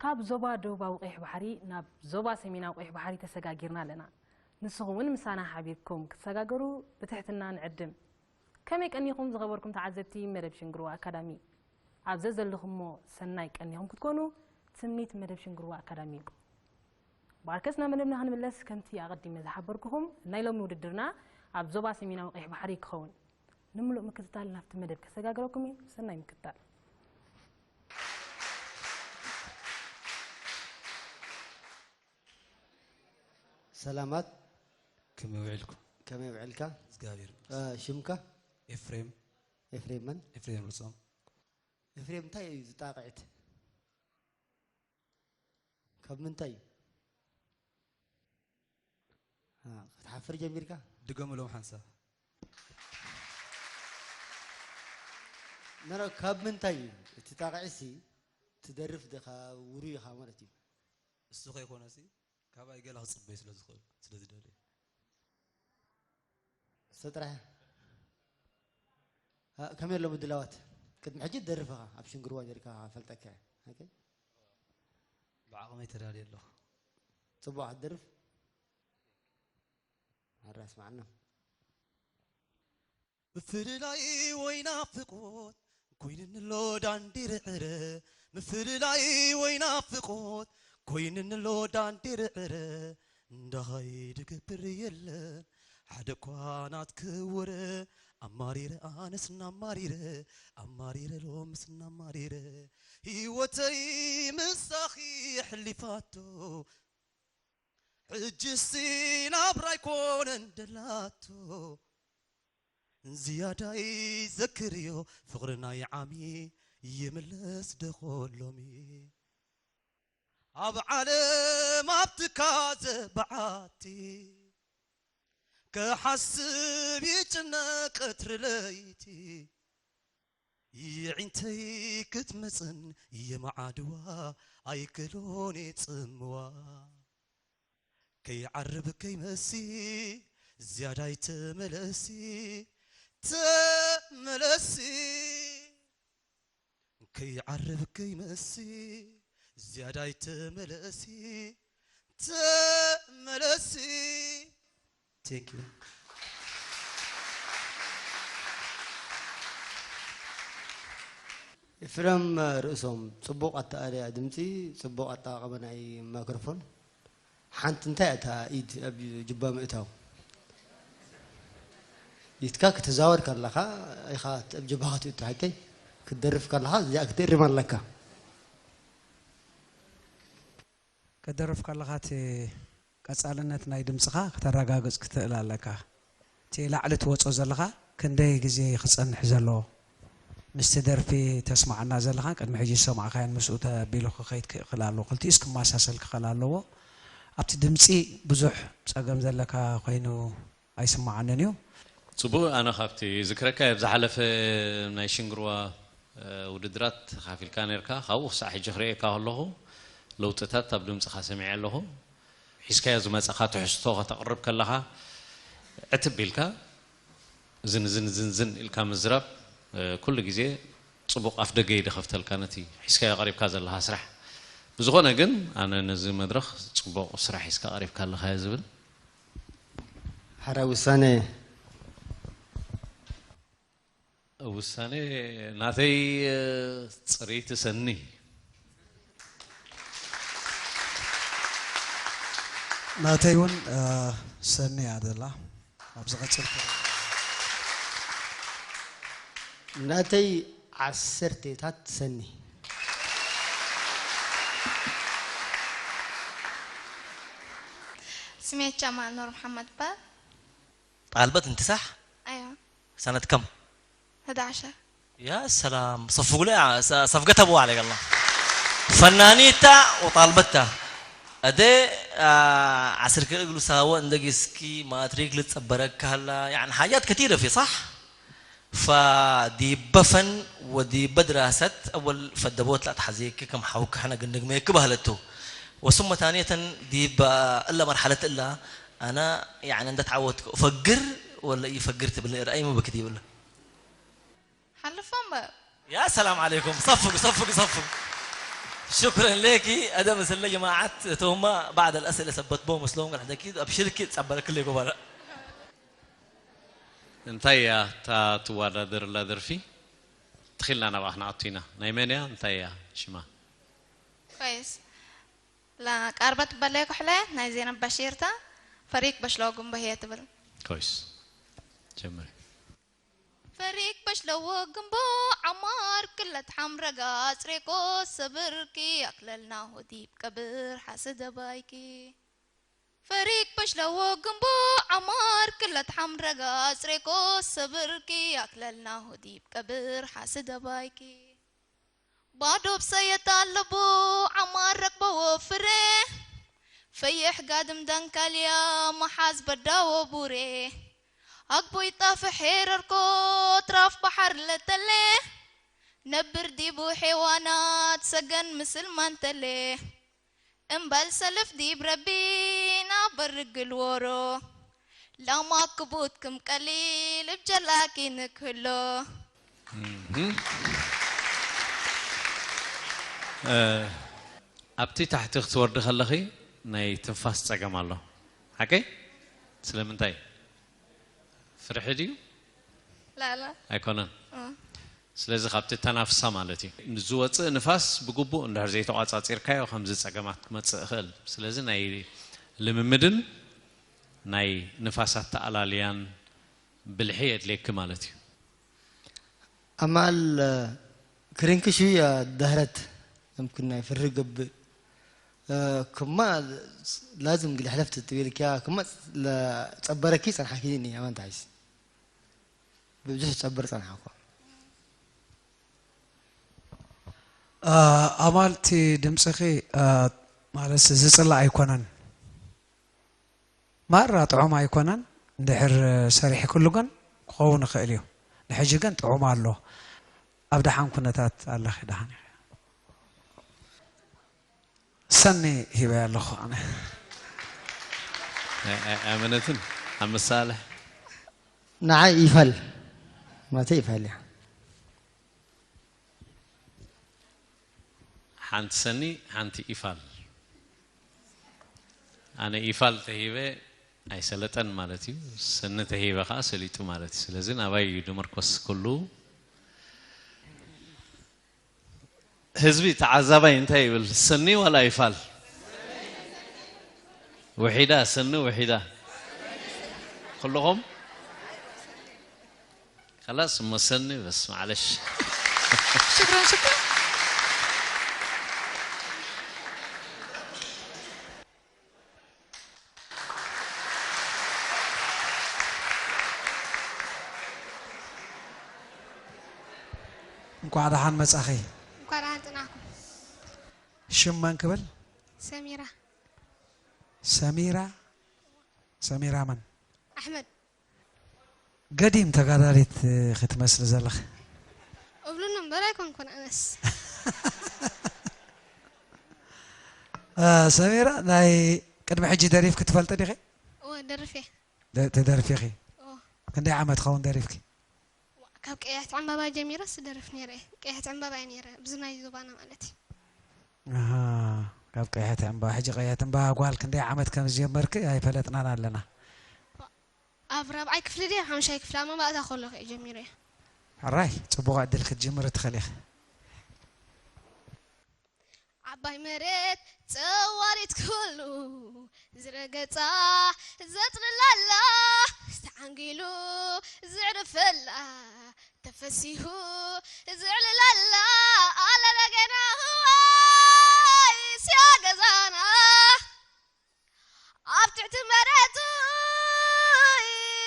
ካብ ዞባ ደቡባዊ ቀይሕ ባሕሪ ናብ ዞባ ሰሜናዊ ቀይሕ ባሕሪ ተሰጋጊርና ኣለና። ንስኹም እውን ምሳና ሓቢርኩም ክትሰጋገሩ ብትሕትና ንዕድም። ከመይ ቀኒኹም ዝኸበርኩም ተዓዘብቲ መደብ ሽንግርዋ ኣካዳሚ? ኣብ ዘዘለኹሞ ሰናይ ቀኒኹም ክትኮኑ ትምኒት መደብ ሽንግርዋ ኣካዳሚ እዩ። ባርከስ ናብ መደብና ክንምለስ፣ ከምቲ ኣቐዲመ ዝሓበርኩኹም፣ ናይ ሎሚ ውድድርና ኣብ ዞባ ሰሜናዊ ቀይሕ ባሕሪ ክኸውን። ንምሉእ ምክትታል ናብቲ መደብ ከሰጋግረኩም እዩ። ሰናይ ምክትታል። ሰላማት፣ ከመይ ውዒልኩም? ከመይ ውዕልካ? እግዚኣብሔር እ፣ ሽምካ? ኤፍሬም ኤፍሬም መን? ኤፍሬም ርጾም። ኤፍሬም እንታይ እዩ ዝጣቕዕት? ካብ ምንታይ እዩ? አ፣ ክትሓፍር ጀሚርካ? ድገምሎም ሓንሳብ። ነረ ካብ ምንታይ እዩ እቲ ጣቕዒሲ? ትደርፍ ዲኻ ውሩይ ኢኻ ማለት እዩ። እሱ ከይኮነሲ ካባይ ገለ ክጽበይ ስለ ዝኽእል ስለ ዝደልየ። እሱ ጥራሕ። አ፣ ከመይ ኣሎ ምድላዋት? ቅድሚ ሕጂ ትደርፍ ኢኻ፣ ኣብ ሽንግርዋ ነርካ ፈልጠካ እየ። ኦኬ። ብዓቕመይ ተዳልየ ኣለኹ። ጽቡቕ ክትደርፍ። ኣራ ስማዕና። ምፍልላይ ወይ ናፍቆት ኮይንንሎ ዳንዲርዕረ ምፍልላይ ወይ ናፍቆት ኮይንንሎ ዳንዲርዕረ እንዳኸይድ ክብር የለን ሓደ እኳ ናትክውረ ኣማሪረ ኣነስ እናማሪረ ኣማሪረ ሎምስ እናማሪረ ህይወተይ ምሳኺ የሕሊፋቶ ሕጅሲ ናብራ ኣይኮነን ደላቶ ዝያዳይ ዘክርዮ ፍቕሪ ናይ ዓሚ ይምለስ ደኾሎሚ ኣብ ዓለም ኣብትካ ዘበዓቲ ክሓስብ ይጭነቅ ቀትሪ ለይቲ የዒንተይ ክትመጽን የመዓድዋ ኣይክሎን ጽምዋ ከይዓርብ ከይመሲ ዝያዳይ ተመለሲ ተመለሲ ከይዓርብ ከይመሲ ዝያዳይ ተመለሲ ተመለሲ Thank you. ኤፍረም ርእሶም ጽቡቕ ኣተኣለያ ድምጺ፣ ጽቡቕ ኣጠቓቕማ ናይ ማይክሮፎን። ሓንቲ እንታይ እታ ኢድ ኣብ ጅባ ምእታው? ኢድካ ክትዛወር ከለኻ ኢኻ ኣብ ጅባኻ ትእቱ ሓቀይ? ክትደርፍ ከለኻ እዚኣ ክትእርም ኣለካ። ክትደርፍ ከለኻ እቲ ቀጻልነት ናይ ድምጽኻ ክተረጋግጽ ክትእል ኣለካ። እቲ ላዕሊ ትወጾ ዘለኻ ክንደይ ግዜ ክጸንሕ ዘለዎ ምስቲ ደርፊ ተስማዓና ዘለኻን ቅድሚ ሕጂ ዝሰማዕካዮን ምስኡ ተቢሉ ክኸይድ ክኽእል ኣለዎ። ክልቲኡስ ክመሳሰል ክኽእል ኣለዎ። ኣብቲ ድምጺ ብዙሕ ጸገም ዘለካ ኮይኑ ኣይስምዓንን እዩ። ጽቡቕ፣ ኣነ ካብቲ ዝክረካዮ ኣብ ዝሓለፈ ናይ ሽንግርዋ ውድድራት ተኻፊልካ ነርካ፣ ካብኡ ክሳዕ ሕጂ ክርእየካ ከለኹ ለውጥታት ኣብ ድምፅኻ ሰሚዐ ኣለኹ። ሒዝካዮ ዝመፀኻ ትሕዝቶ ከተቕርብ ከለኻ ዕትብ ኢልካ ዝን ዝን ዝን ዝን ኢልካ ምዝራብ ኩሉ ግዜ ፅቡቕ ኣፍ ደገ እዩ ዝኸፍተልካ ነቲ ሒዝካዮ ቀሪብካ ዘለኻ ስራሕ። ብዝኾነ ግን ኣነ ነዚ መድረኽ ፅቡቕ ስራሕ ሒዝካ ቀሪብካ ኣለኻ እየ ዝብል። ሕራይ ውሳነ። ውሳነ ናተይ ፅርይቲ ሰኒ። ናተይ እውን ሰኒ እያ ዘላ። ኣብ ዝቐፅል ናተይ ዓሰርቴታት ሰኒ። ስሜት ጀማል ኑር መሓመድ ይባል። ጣልበት እንት ሳሕ ኣዮ ሰነት ከም ህዳሸ ያ ሰላም ሰፉጉለ ሰፍገተቡ عليك الله ፈናኒታ ወጣልበታ أدي عسر كل ساوى عندك يسكي ما تريك لتصبرك هلا يعني حاجات كثيرة في صح فدي بفن ودي بدراسة أول فدبوت لا تحزيك كم حوك حنا قندق ما يكبه لتو وثم ثانية دي إلا مرحلة إلا أنا يعني عند تعود فقر ولا يفقر تبني رأي مو بكدي ولا ሓልፎም በ يا سلام عليكم صفقوا صفقوا صفقوا شكرا لك. أدم سلة جماعة توما بعد الأسئلة ثبت بو مسلوم قال حدكي أبشرك تصبر كل يقبل. እንታይ እያ እታ ትወዳደርላ ደርፊ? ትኺልና ናብኣ ክንኣቱ ኢና። ናይ መን እያ? እንታይ እያ ሽማ? كويس. لا قاربة بلاي كحلة نايزين بشيرتا. فريق بشلو قنبه يتبل. ኮይስ ጀምሪ። ፈሪክ በሽለዎ ግንቦ ዓማር ክለት ሓምረጋ ኣጽሬኮ ሰብርኪ ኣክለልና ሆዲብ ቀብር ሓስደባይኪ። ፈሪክ በሽለዎ ግንቦ ዓማር ክለት ሓምረጋ ኣጽሬኮ ሰብርኪ ኣክለልና ሆዲብ ቀብር ሓስደባይኪ። ባዶብ ሰየት ኣለቦ ዓማር ረክበዎ ፍረ። ፈየሕ ጋድም ዳንካልያ መሓዝ በዳዎ ቡሬ። ኣግቦይ ጣፍሕ ሄረርኮ ትራፍ ባሓር ለተለ። ነብር ዲቡ ሔዋናት ሰገን ምስልማን ተለ። እምበል ሰልፍ ዲብ ረቢ ናበር ርግል ወሮ። ላማ ክቡት ክም ቀሊል እብ ጀላኪ ንክህሎ። ኣብቲ ታሕቲ ክትወርዲ ከለኺ ናይ ትንፋስ ጸገም ኣሎ። ሓቀይ? ስለምንታይ? ፍርሒ ድዩ? ላላ ኣይኮነን። ስለዚ ካብቲ ተናፍሳ ማለት እዩ። ዝወፅእ ንፋስ ብግቡእ እንድሕር ዘይተቋፃፂርካዮ ከምዚ ፀገማት ክመፅእ ይኽእል። ስለዚ ናይ ልምምድን ናይ ንፋስ ኣተኣላልያን ብልሒ የድልየኪ ማለት እዩ። ኣማል ክሪንክሹ ያ ዳህረት يمكن ናይ ፍሪ ገብእ ክማ ላዝም ግልሕለፍት ትብልክያ ክማ ጸበረኪ ጸንሓኪ ኒ ኣማን ታይስ ብዙሕ ጸበር ጸንሓኮ ኣማልቲ ድምፅኺ ማለት ዝፅላእ ኣይኮነን። ማራ ጥዑም ኣይኮነን። እንድሕር ሰሪሕክሉ ግን ክኸውን ይኽእል እዩ። ንሕጂ ግን ጥዑም ኣሎ። ኣብ ደሓን ኩነታት ኣለኺ ደሓን ኢኺ። ሰኒ ሂበያ ኣለኹ ኣነ። ኣመነትን ኣብ መሳልሕ ንዓይ ይፈል ማለተይ ይፈል እያ። ሓንቲ ሰኒ ሓንቲ ኢፋል። ኣነ ኢፋል ተሂበ ኣይሰለጠን ማለት እዩ። ሰኒ ተሂበ ከዓ ሰሊጡ ማለት እዩ። ስለዚ ናባይ እዩ ድምርኮስ ኩሉ። ህዝቢ ተዓዛባይ እንታይ ይብል? ሰኒ ዋላ ይፋል? ውሒዳ ሰኒ ውሒዳ ኩልኹም خلاص እሞ ሰኒ በስ معلش شكرا شكرا እንኳዕ ደሓን መጻኺ። እንኳዕ ደሓን ጽናሕኩም። ሽም መን ክብል? ሰሚራ። ሰሚራ። ሰሚራ መን? ኣሕመድ። ገዲም ተጋዳሊት ክትመስሊ ዘለኺ። እብሉኒ እምበር ኣይኮንኩን ኣነስ። ሰሚራ ናይ ቅድሚ ሕጂ ደሪፍኪ ትፈልጢ ዲኺ? እወ ደርፌ። ትደርፊ ኢኺ? እወ። ክንደይ ዓመት ኸውን ደሪፍኪ? ካብ ቀያሕቲ ዕምባባ ጀሚረ ስደርፍ ነይረ እየ። ቀያሕቲ ዕምባባ እየ ነይረ ኣብዚ ናይ ዞባና ማለት እዩ። ኣሃ፣ ካብ ቀያሕቲ ዕምባባ። ሕጂ ቀያሕቲ ዕምባባ ጓል ክንደይ ዓመት ከም ዝጀመርኪ ኣይፈለጥናን ኣለና። ኣብ ራብዓይ ክፍሊ ድየ ሓምሻይ ክፍሊ ኣብ መባእታ ከለኹ እየ ጀሚረ እየ። ሕራይ፣ ጽቡቕ ዕድል ክትጅምሪ ትኽእሊ ኢኺ። ዓባይ መሬት ጸዋሪት ኩሉ ዝረገጻ ዘጽልላላ ተዓንጊሉ ዝዕርፈላ ተፈሲሁ ዝዕልላላ ኣለና ገና ህዋይ ስያ ገዛና ኣብ ትሕቲ መሬት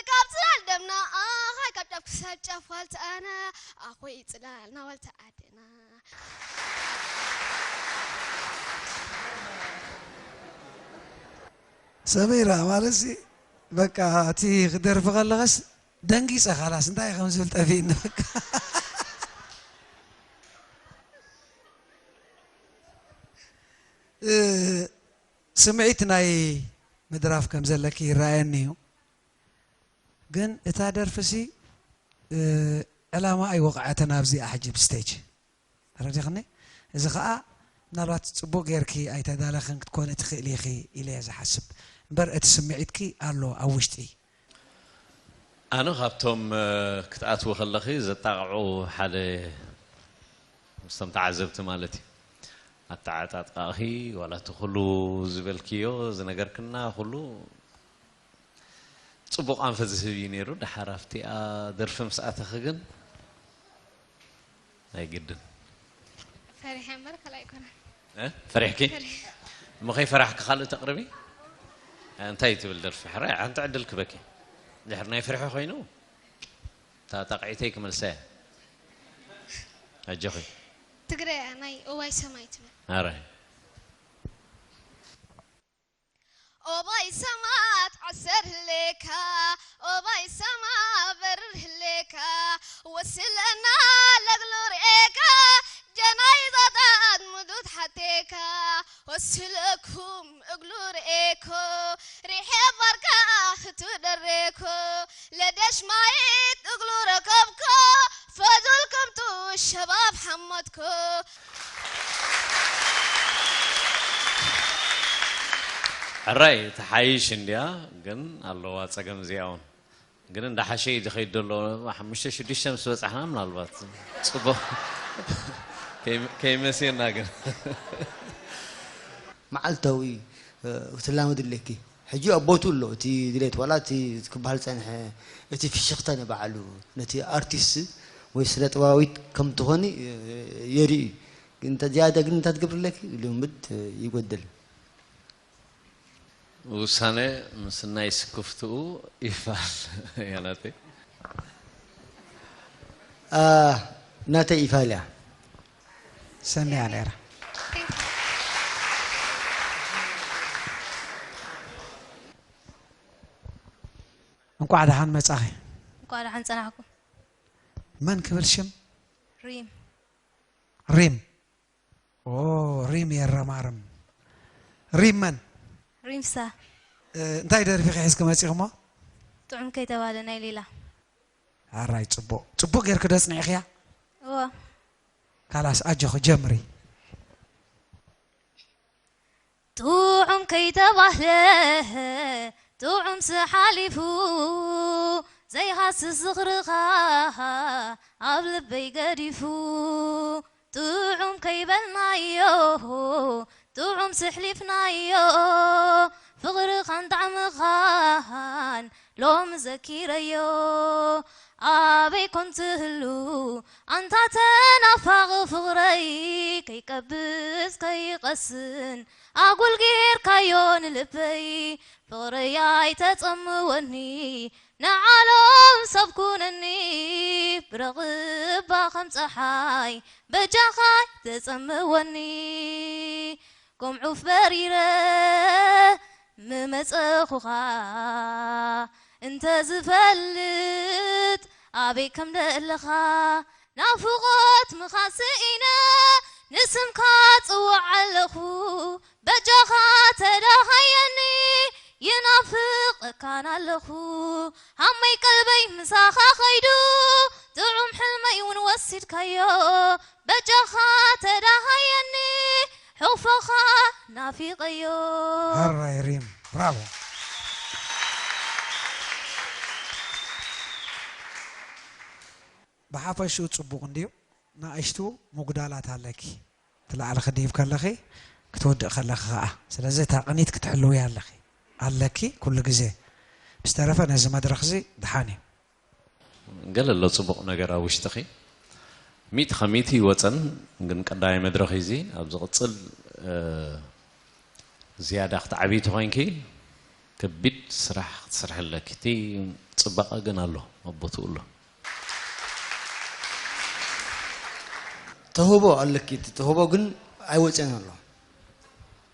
ካብ ጽላል ደምና ኣኻይ ካብ ጫፍ ክሳብ ጫፍ ዋልታ ኣና ኣኾይ ጽላልና ዋልታ ዓድና ሰሚራ ማለት ሲ በቃ እቲ ክደርፊ ከለኸስ ደንጊፀ ካላስ እንታይ ከም ዝብል ጠፊእኒ በቃ ስምዒት ናይ ምድራፍ ከም ዘለኪ ይረኣየኒ እዩ ግን እታ ደርፊ ሲ ዕላማ ኣይወቕዐትን ኣብዚኣ ሕጂ ብስቴጅ ተረዲኽኒ እዚ ከዓ ምናልባት ጽቡቕ ጌርኪ ኣይተዳለኽን ክትኮኒ ትኽእሊ ኢኺ ኢለ እየ ዝሓስብ። እምበር እቲ ስምዒትኪ ኣሎ ኣብ ውሽጢ። ኣነ ካብቶም፣ እ፣ ክትኣትዊ ከለኺ ዘጣቕዑ ሓደ ምስቶም ተዓዘብቲ ማለት እዩ። ኣተዓጣጥቃኺ ዋላ እቲ ኩሉ ዝበልክዮ ዝነገርክና ኩሉ ጽቡቕ ኣንፈት ዝህብ እዩ ነይሩ። ደሓር ኣብቲኣ ደርፊ ምስ ኣተኺ ግን ኣይግድን። ፈሪሐ እምበር ካልእ ኣይኮነን። እ? ፈሪሕኪ? ፈሪሐ። እሞ ከይፈራሕኪ ካልእ ተቕርቢ? እንታይ ትብል ደርፊ? ሕራይ፣ ሓንቲ ዕድል ክበኪ። ድሕሪ ናይ ፍርሒ ኮይኑ፣ እታ ጣቕዒተይ ክመልሳ እየ። ኣጆኺ። ትግረ ናይ እዋይ ሰማይ ትብል። ኣረ። ኦባይ ሰማ ተዓሰር ህሌካ፣ ኦባይ ሰማ በርር ህሌካ፣ ወስለና ለግሉ ርኤካ፣ ጀናይዛታት ምዱት ሓቴካ፣ ወስለኩም እግሉ ርኤኮ፣ ሪሐ ባርካ ህቱ ደሬኮ፣ ለደሽ ማይት እግሉ ረከብኮ፣ ፈዱል ከምቱ ሸባብ ሓመድኮ። ሕራይ ትሓይሽ እንድያ ግን ኣለዋ ጸገም እዚኣ እውን ግን እንዳሓሸ እዩ ዝኸይድ ዘሎ። ሓሙሽተ ሽዱሽተ ምስ በጻሕና ምናልባት ጽቡቕ ከይመ- ከይመሲና ግን መዓልታዊ ክትላመዲ ኣለኪ። ሕጂ ኣብ ቦትኡ ኣሎ እቲ ድሌት ዋላ እቲ ክበሃል ዝጸንሐ እቲ ፍሽኽታ ንባዕሉ ነቲ ኣርቲስት ወይ ስነ ጥበባዊት ከም ትኾኒ የርኢ እዩ። ግን እንተ ዝያዳ ግን እንታይ ትገብሪ ኣለኪ? ልምምድ ይጎድል። ውሳነ ምስናይ ስክፍትኡ ይፋል እያ ናተይ። ናተይ ይፋል እያ። ሰኒያ ነይራ። እንቋዕ ደሓን መጻኺ። እንኳዕ ደሓን ጸናሕኩም። መን ክብል ሽም? ሪም ሪም። ኦ ሪም የረማርም። ሪም መን? ሪምሳ። እንታይ ደርፊ ከ ሒዝኪ መጺኽሞ? ጥዑም ከይተባለ ናይ ሌላ። ኣራይ ጽቡቕ ጽቡቕ ጌርኪ ዶ ኣጽኒዕኽያ? እዎ። ካላስ ኣጆኺ ጀምሪ። ጥዑም ከይተባህለ ጥዑምሲ ሓሊፉ ዘይሃስስ ዝኽርኻ ኣብ ልበይ ገዲፉ ጥዑም ከይበልናዮ ጥዑም ስሕሊፍናዮ ፍቕርኻን ጣዕምኻን ሎሚ ዘኪረዮ ኣበይ ኮን ትህሉ ኣንታ ተናፋቒ ፍቕረይ ከይቀብጽ ከይቐስን ኣጉል ጌርካዮ ንልበይ ፍቕረይ ኣይተጸምወኒ ንዓሎም ሰብ ኩነኒ ብረቕባ ከም ጸሓይ በጃኻ ተጸምወኒ ከም ዑፍ በሪረ ምመጸኹኻ እንተ ዝፈልጥ ኣበይ ከም ደለኻ ናፍቖት ምኻን ስኢነ ንስምካ ጽውዕ ኣለኹ በጃኻ ተዳሃየኒ ይናፍቐካን ኣለኹ ሃመይ ቀልበይ ምሳኻ ኸይዱ ጥዑም ሕልመይ እውን ወሲድካዮ በጃኻ ተዳሃየኒ ሕቑፎኻ ናፊቐዮ ሕራይ ሪም ብራቮ። ብሓፈሽኡ ጽቡቕ እንድዩ። ንኣሽቱ ምጉዳላት ኣለኪ። እቲ ላዕሊ ክድይብ ከለኺ ክትወድእ ከለኺ ከኣ። ስለዚ እታ ቅኒት ክትሕልውያ ኣለኺ ኣለኪ ኩሉ ግዜ። ብዝተረፈ ነዚ መድረኽ እዚ ድሓን እዩ። ገለ ኣሎ ጽቡቕ ነገር ኣብ ውሽጥኺ። ሚእቲ ካብ ሚእቲ ይወጸን ግን ቀዳማይ መድረኽ እዩ እዚ። ኣብ ዝቕጽል ዝያዳ ክትዓብይ ተኾይንኪ ከቢድ ስራሕ ክትሰርሒ ኣለኪ። እቲ ጽባቐ ግን ኣሎ ኣብ ቦትኡ ኣሎ። ተህቦ ኣለኪ እቲ ተህቦ ግን ኣይወፅን ኣሎ።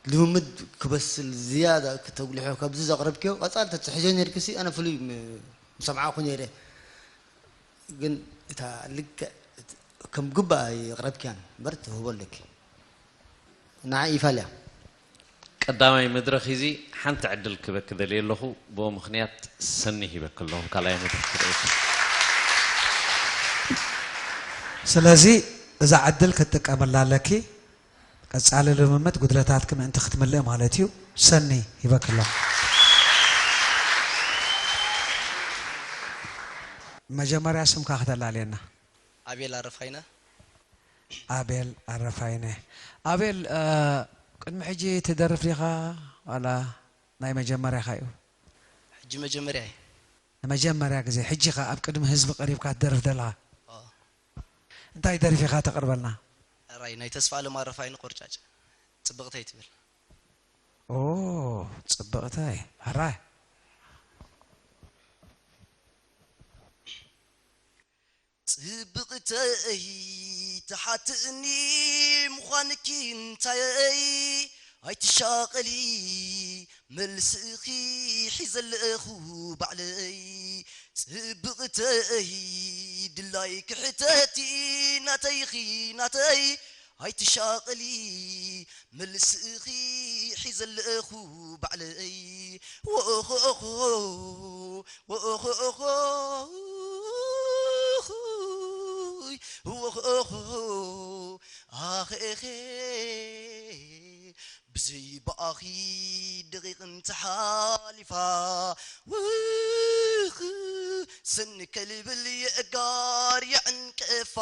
ልምምድ ክበስል ዝያዳ ክተጉልሖ ካብዚ ዘቕረብክዮ ቀፃሊ ተትሕዝዮ ነይርክሲ ኣነ ፍሉይ ምሰምዓኹ ነይረ። ግን እታ ልክዕ ከም ግባእ የቕረብክያን እምበር ተህቦ ኣለኪ። ንዓ ይፋልያ። ቀዳማይ መድረኽ እዚ ሓንቲ ዕድል ክበኪ ደልየ ኣለኹ። ብኡ ምኽንያት ሰኒ ሂበኪ ኣለኹ ካልኣይ መድረኽ ክርእየኪ። ስለዚ እዛ ዕድል ክትጥቀመላ ኣለኪ። ቀጻሊ ልምምድ ጉድለታትኪ ምእንቲ ክትምልእ ማለት እዩ። ሰኒ ሂበኪ ኣለኹ። መጀመርያ ስምካ ከተላልየና። ኣቤል ኣረፋይነ። ኣቤል ኣረፋይነ። ኣቤል፣ እ፣ ቅድሚ ሕጂ ትደርፍ ዲኻ? ዋላ ናይ መጀመርያኻ እዩ? ሕጂ መጀመርያ እዩ። ንመጀመርያ ግዜ፣ ሕጂ ኸ ኣብ ቅድሚ ህዝቢ ቀሪብካ ትደርፍ ዘለኻ? ኦ። እንታይ ደርፊ ኢኻ ተቕርበልና? ሕራይ ናይ ተስፋኣለም ኣረፋይነ ቆርጫጭ፣ ጽብቕተይ ትብል። ኦ፣ ጽብቕተይ። ሕራይ። ጽብቕተይ፣ ትሓትእኒ ምዃንኪ እንታየይ? ኣይትሻቐሊ፣ መልስኺ ሒዘ ኣለኹ ባዕለይ። ጽብቕተይ፣ ድላይኪ ሕተቲ፣ ናተይኺ ናተይ። ኣይትሻቐሊ፣ መልስኺ ሒዘ ኣለኹ ባዕለይ። ወኦኾ ኦኾ፣ ወኦኾ ኦኾ፣ ወኦኾ ኦኾ፣ ኣኸ ኤኸ። ብዘይ ብኣኺ ደቂቕ እንተሓሊፋ፣ ውኽ፣ ሰኒ ከልብል የእጋር የዕንቅፋ።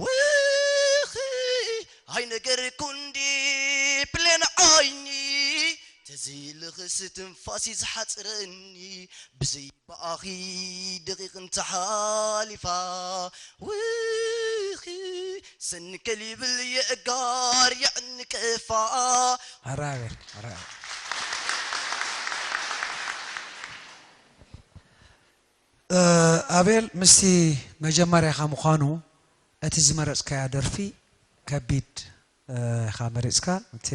ውኽ፣ ኣይነገርኩ እንዲ ፕሌን ዓይኒ፣ ተዘይልኽስ ትንፋስ እዩ ዝሓፅረኒ። ብዘይ ብኣኺ ደቂቕ እንተሓሊፋ፣ ውኺ ሰንከል ይብል የእጋር የዕንቅፋ። ኣራብር፣ ኣራብር። እ፣ ኣቤል፣ ምስቲ መጀመርያኻ ምዃኑ፣ እቲ ዝመረጽካያ ደርፊ ከቢድ፣ እ፣ ኢኻ መሪጽካ። እቲ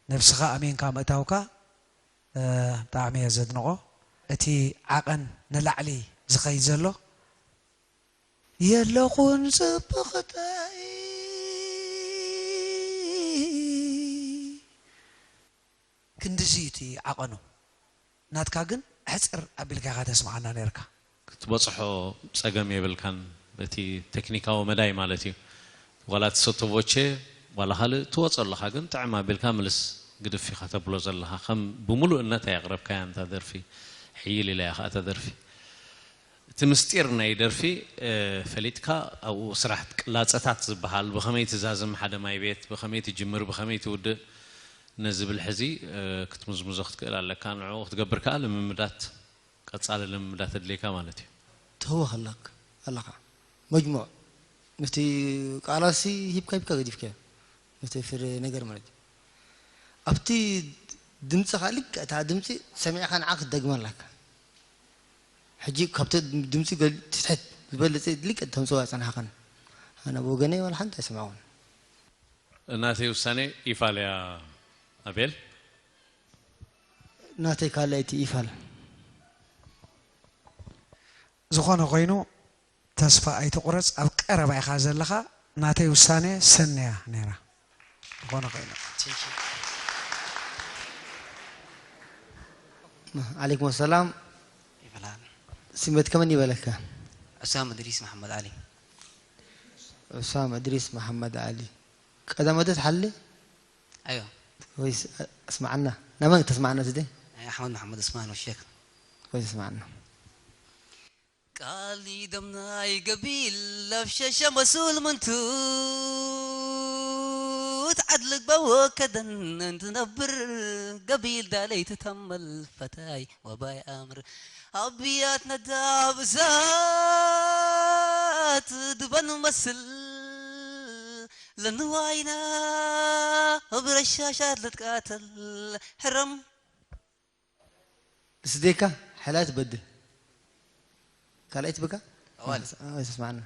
ነብስኻ ኣሚንካ ምእታውካ፣ እ፣ ብጣዕሚ እየ ዘድንቖ። እቲ ዓቐን ንላዕሊ ዝኸይድ ዘሎ፣ የለኹን ጽብቕተይ፣ ክንድዚ እዩ እቲ ዓቐኑ። ናትካ ግን ሕጽር ኣቢልካ ኢኻ ተስምዓና ነይርካ። ክትበጽሖ ጸገም የብልካን፣ በቲ ቴክኒካዊ መዳይ ማለት እዩ። ዋላ ትሰቶ ቮቼ፣ ዋላ ካልእ ትወጾ ኣለኻ፣ ግን ጥዕም ኣቢልካ ምልስ ግድፍ ኢኻ ተብሎ ዘለኻ። ከም ብምሉእነት ኣየቕረብካያን እታ ደርፊ፣ ሕይል ኢላ እያ ኸኣ እታ ደርፊ። እቲ ምስጢር ናይ ደርፊ፣ እ፣ ፈሊጥካ ኣብኡ ስራሕ ቅላጸታት ዝበሃል፣ ብኸመይ ትዛዝም ሓደ ማይ ቤት፣ ብኸመይ ትጅምር፣ ብኸመይ ትውድእ፣ ነዚ ብልሒ እዚ፣ እ፣ ክትምዝምዞ ክትክእል ኣለካ። ንዕኡ ክትገብር ከኣ ልምምዳት፣ ቀጻሊ ልምምዳት ኣድልየካ ማለት እዩ። ትህወኽ ኣለክ-፣ ኣለኻ። መጅሙዕ፣ ምስቲ ቃላሲ ሂብካ ሂብካ ገዲፍካዮ። ምስቲ ፍረ ነገር ማለት እዩ። ኣብቲ ድምጽኻ ልክዕ እታ ድምጺ ሰሚዕኻ ንዓ ክትደግማ ኣለካ። ሕጂ ካብቲ ድምጺ ገል-፣ ትሕት ዝበለጸ ልክዕ ተምጽዋ ኣይጸናሕኻን። ኣነ ብወገነይ ዋላ ሓንቲ ኣይሰማዕኩን። ናተይ ውሳኔ ይፋል እያ ኣቤል። ናተይ ካልኣይቲ ይፋል። ዝኾነ ኮይኑ፣ ተስፋ ኣይትቑረጽ፣ ኣብ ቀረባ ኢኻ ዘለኻ። ናተይ ውሳኔ ሰን እያ ነይራ። ዝኾነ ኮይኑ። ዓለይኩም ሰላም። ይበላል። ስሜትከ መን ይበለካ? ዑሳም እድሪስ መሓመድ ዓሊ። ዑሳም እድሪስ መሓመድ ዓሊ። ቀዳመ ዶ ትሓሊ? ኣይዋ። ወይስ፣ እ፣ እስማዓና። ናመን ተስማዓና እዚ ደ? ናይ ኣሕመድ መሓመድ ዑስማን ወሸክ። ወይስ እስማዓና። ቃል ደምናይ ገቢል ኣብ ሸሸ መሱል ምንቱት ዓድልግ በወከደን እንትነብር ገቢል ዳለይ ትተመል ፈታይ ወባይ ኣምር ኣብያት ነዳብ እሳት ድበን መስል ለንዋይና እብረሻሻት ልትቃተል ሕረም ስዴካ ሕላ ትበድል ካልኣይ ትብካ ኣዋል። ኣዎ፣ ተስማዕና።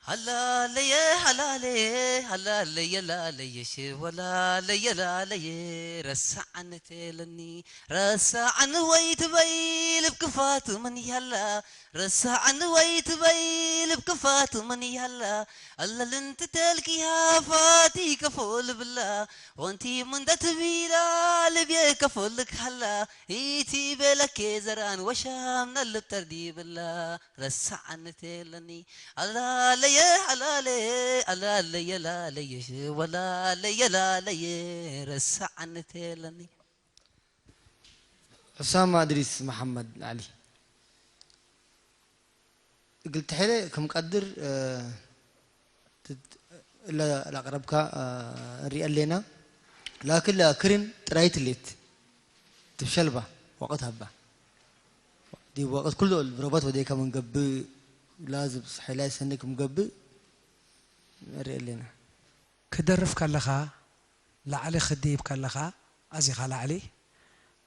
ሃላለየ ሃላለየ ሃላለየ ላለየ ሽወላለየ ላለየ ረሳዓነ ተለኒ ረሳዓኒ ወይ ትበይ ልብካ ክፋቱ ምን ያላ ረሳዕኒ ወይ ትበይ ልብ ክፋቱ ምን ያላ ኣለልን ትተልኪያ ፋቲ ከፎ ልብላ ወንቲ ምን ደትቢላ ልብየ ከፎ ልክሃላ ኢቲ በለኬ ዘራን ወሻም ነልብ ተርዲብላ ረሳዕኒ ተለኒ ኣላለየ ኣላለየ ኣላለየ ላለየ ወላለየ ላለየ ረሳዕኒ ተለኒ ሑሳማ እድሪስ መሓመድ ዓሊ እግል ተሐለ ከም ቀድር እለ ላቅረብካ እሪአ ኣለና ላክን ክርን ጥራይ ትሌት ትብሸልባ ወቅት ሀባ ዲ ወቅት ኩሉ ብረባት ወደካ መንገብእ ላዝብ ሐላይ ሰኒ ክምገብእ እሪአ ኣለና ክደርፍ ከለኻ ላዕሊ ክድይብ ከለኻ ኣዚኻ ላዕሊ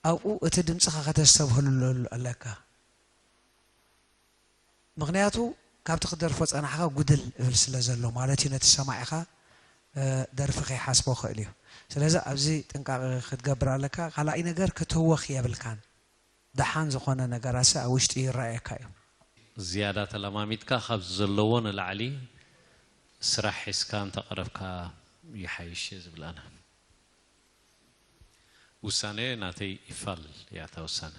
ኣብኡ እቲ ድምፅኻ ከተስተብህሉ ኣለካ ምኽንያቱ ካብቲ ክደርፎ ፀናሕኻ ጉድል እብል ስለ ዘሎ ማለት እዩ ነቲ ሰማዒኻ ደርፊ ከይሓስቦ ክእል እዩ ስለዚ ኣብዚ ጥንቃቂ ክትገብር ኣለካ ካልኣይ ነገር ክትህወኽ የብልካን ደሓን ዝኾነ ነገራሲ ኣብ ውሽጢ ይረኣየካ እዩ። ዝያዳ ተለማሚድካ ካብዚ ዘለዎ ንላዕሊ ስራሕ ሒዝካ እንተቐረብካ ይሓይሽ እየ ዝብል ኣነ። ውሳነ ናተይ ኢፋል እያ እታ ውሳነ።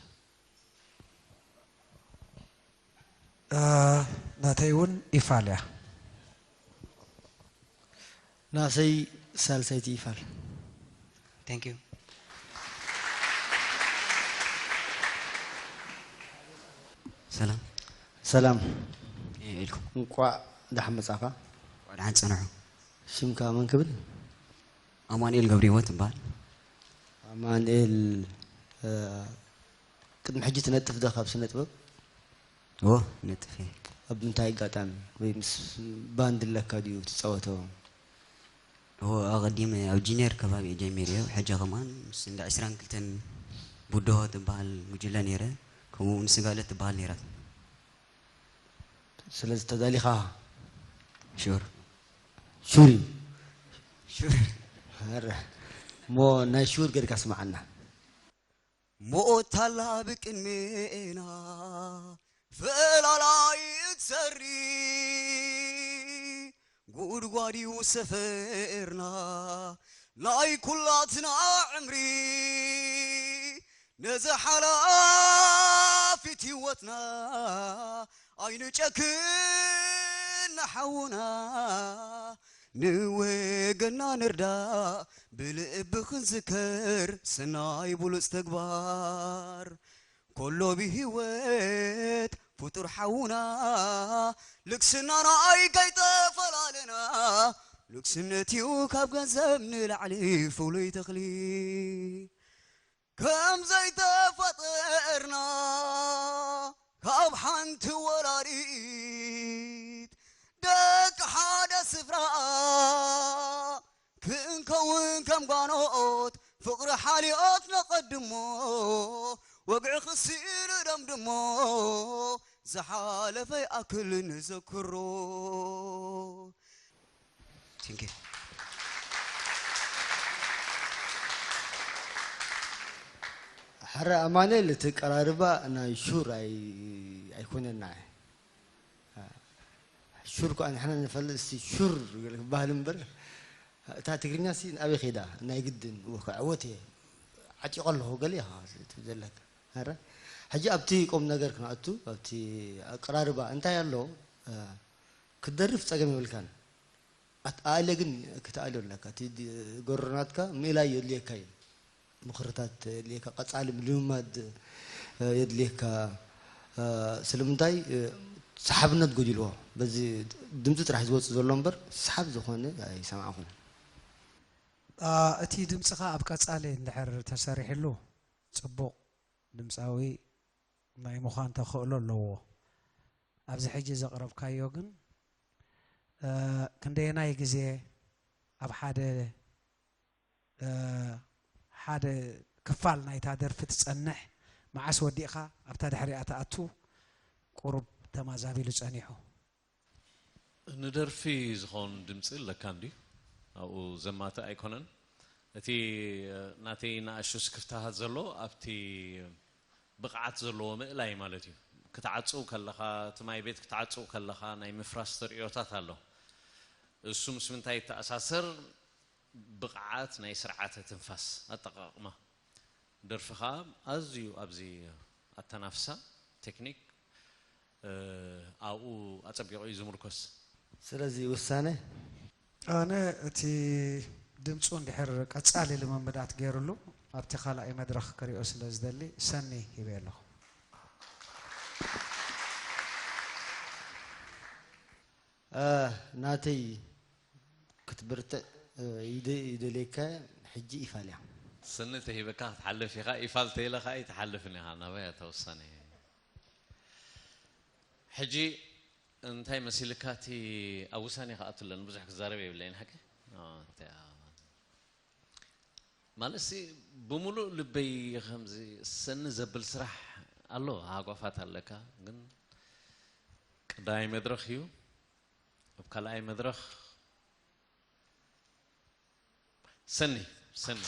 ናተይ እውን ኢፋል እያ። ናሰይ ሳልሰይቲ ኢፋል። Thank you. ሰላም ሰላም ኢልኩም እንቋዕ ደሓን መጻኻ። ደሓን ጽንሑ። ሽምካ መን ክብል? ኣማኑኤል ገብረህይወት እበሃል። ኣማኑኤል ቅድሚ ሕጂ ትነጥፍ ዶ ካብ ስነ ጥበብ? እወ ይነጥፍ እየ። ኣብ ምንታይ ኣጋጣሚ ወይ ምስ ባንድ ኣለካ ድዩ ትጻወቶ? እወ ኣቐዲመ ኣብ ጂንየር ከባቢ እየ ጀሚረዮ። ሕጂ ከማን ምስ እንዳ ዕስራን ክልተን ቡድሆ ትበሃል ጉጅለ ነይረ። ከምኡ እውን ስጋለት ትበሃል ነይራት። ስለዚ ተዳሊኻ ሹር ሹር እዩ። ሹር ኧረ እሞ ናይ ሹር ገድካ ስምዓና። ሞት ኣላ ብቅድሜና ፈላላይ እትሰሪ ጉድጓድ እዩ ሰፈርና ናይ ኩላትና ዕምሪ ነዚ ሓላፊት ህይወትና ኣይንጨክን ንሓውና ንወገና ንርዳእ ብልቢ ክንዝከር ሰናይ ብሉጽ ተግባር ኮሎ ብህይወት ፍጡር ሓውና ልግስናና ኣይከይተፈላለና ልግስነት እዩ ካብ ገንዘብ ንላዕሊ ፍሉይ ተኽሊ ከም ዘይተፈጠርና ካብ ሓንቲ ወላዲት ደቂ ሓደ ስፍራ ክንከውን ከም ጓኖት ፍቕሪ ሓልዮት ነቐድሞ ወግዒ ክሲ ንደምድሞ ዝሓለፈ ይኣክል ንዘክሮ Thank you. ሕረ ኣማኑኤል እቲ ቀራርባ ናይ ሹር ኣይኮነና ሹር ከኣ ንሕና ንፈልጥ እስቲ ሹር ክበሃል እምበር እታ ትግርኛ ሲ ኣበይ ከይዳ ናይ ግድን ክዕወት እየ ዓጢቆ ኣለኹ ገለ ኢኻ ትብል ዘለካ ሕጂ ኣብቲ ቁም ነገር ክንኣቱ ኣብቲ ኣቀራርባ እንታይ ኣሎ ክትደርፍ ጸገም የብልካን ኣኣለ ግን ክትኣልዮ ኣለካ እቲ ጎረሮ ናትካ ምእላይ የድልየካ እዩ ምኽርታት የድልየካ ቀጻሊ ምልምማድ የድልየካ ስለምንታይ ሰሓብነት ጎዲልዎ በዚ ድምፂ ጥራሕ ዝወፅእ ዘሎ እምበር ሰሓብ ዝኾነ ኣይሰማዕኹን እቲ ድምፅኻ ኣብ ቀፃሊ እንድሕር ተሰሪሕሉ ፅቡቕ ድምፃዊ ናይ ምዃን ተኽእሎ ኣለዎ ኣብዚ ሕጂ ዘቕረብካዮ ግን ክንደየናይ ግዜ ኣብ ሓደ ሓደ ክፋል ናይታ ደርፊ ትጸንሕ መዓስ ወዲእኻ ኣብታ ድሕሪኣ ትኣቱ ቁሩብ ተማዛቢሉ ጸኒሑ። ንደርፊ ዝኸውን ድምጺ ኣለካ እንድዩ ኣብኡ ዘማትእ ኣይኮነን እቲ ናተይ ንኣሽቱ ስክፍታታት ዘሎ ኣብቲ ብቕዓት ዘለዎ ምእላይ ማለት እዩ። ክትዓጽው ከለኻ፣ እቲ ማይ ቤት ክትዓጽው ከለኻ ናይ ምፍራስ ተርእዮታት ኣሎ። እሱ ምስ ምንታይ ይተኣሳሰር? ብቕዓት ናይ ስርዓተ ትንፋስ ኣጠቓቕማ። ደርፊ ኸኣ ኣዝዩ ኣብዚ ኣተናፍሳ ቴክኒክ፣ እ፣ ኣብኡ ኣጸቢቑ እዩ ዝምርኮስ። ስለዚ ውሳነ? ኣነ እቲ ድምፁ እንድሕር ቀጻሊ ልምምዳት ገይሩሉ ኣብቲ ካልኣይ መድረኽ ክሪኦ ስለ ዝደሊ ሰኒ ሂበ ኣለኹ። እ፣ ናተይ ክትብርትዕ፣ እ፣ ይደ-፣ ይደልየካ ሕጂ ኢፋል እያ። ሰኒ ተሂበካ ክትሓልፍ ኢኻ፣ ኢፋል ተይለ ኸኣ ኣይትሓልፍን ኢኻ። ናበይ እታ ውሳነ? ሕጂ እንታይ መሲልካ እቲ ኣብ ውሳኔ ክኣቱ ኣለኒ፣ ብዙሕ ክዛረብ የብለይን ሓቂ? ኣዎ፣ እንታይ፣ ኣዎ። ማለትሲ ብምሉእ ልበይ ከምዚ ሰኒ ዘብል ስራሕ ኣሎ፣ ሃጓፋት ኣለካ፣ ግን ቀዳማይ መድረኽ እዩ። ኣብ ካልኣይ መድረኽ ሰኒ፣ ሰኒ።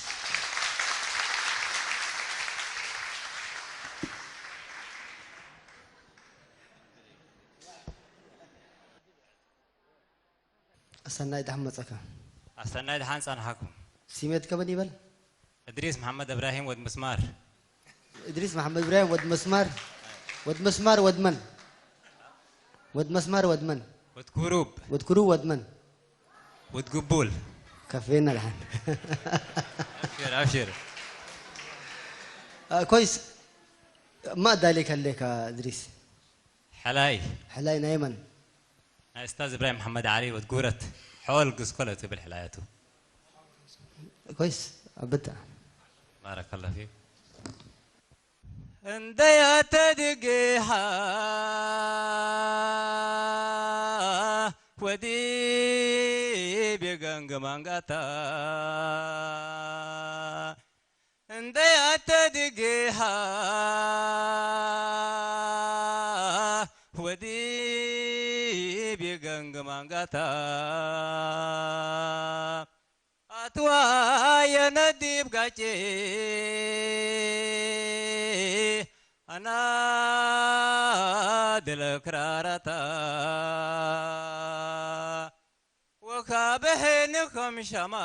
ኣሰናይ ደሓን መጸካ። ኣሰናይ ደሓን ጸንሓኩም። ሲሜትከ መን ይበል? እድሪስ መሓመድ እብራሂም ወድ ምስማር። እድሪስ መሓመድ እብራሂም ወድ መስማር። ወድ መስማር ወድ መን? ወድ መስማር ወድ መን? ወድ ኩሩብ። ወድ ኩሩብ ወድ መን? ወድ ጉቡል። ከፌና ደሓን። ኣብሽር፣ ኣብሽር። እ፣ ኮይስ፣ እማ ኣዳሊካ ኣለካ እድሪስ? ሕላይ። ሕላይ ናይ መን? ናይ እስታዝ እብራሂም መሓመድ ዓሊ ወድ ጉረት። ሖል ግስኮ ለትብል ሕላያቱ። ኮይስ፣ ኣብታ። ባረከላሁ ፊክ። እንደያተድግሃ ወዲ ቤጋንግ ማንጋታ እንደያተድግሃ ወዲ ቤጋንግ ማንጋታ ኣትዋ የነዲብ ጋጭ ኣና ድለ ክራራታ ወካብሕኒ ከም ሸማል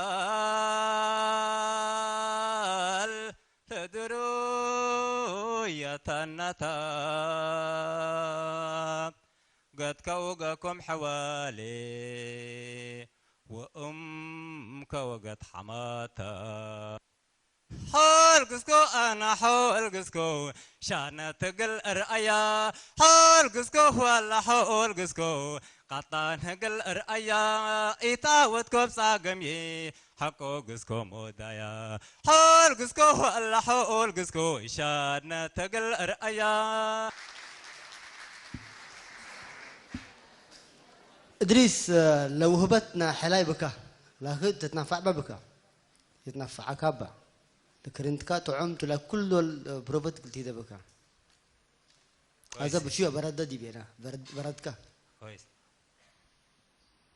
ተድሩ የታናታ ገትከው ገኮም ሕዋሌ ወእም ከወገት ሓማታ ሓልግስኮ ኣና ሓልግስኮ ሻነ ትግል ርኣያ ሓልግስኮ ዋላ ሓልግስኮ ቃጣን ህግል ርኣያ ኢታወት ኮብ ጻገምዬ ሓቆ ግስኮ ሞዳያ ሓልግስኮ ዋላ ሓልግስኮ ሻነ ትግል ርኣያ እድሪስ ለውህበትና ሕላይ ብካ ላክ ተትናፋዕ በብካ يتنفعك أبا. لكرنتكا تعم تلا كل دول بروفت قلتي دبكا. هذا كويس. بشيء برد دي بينا، برد، بردكا. كويس.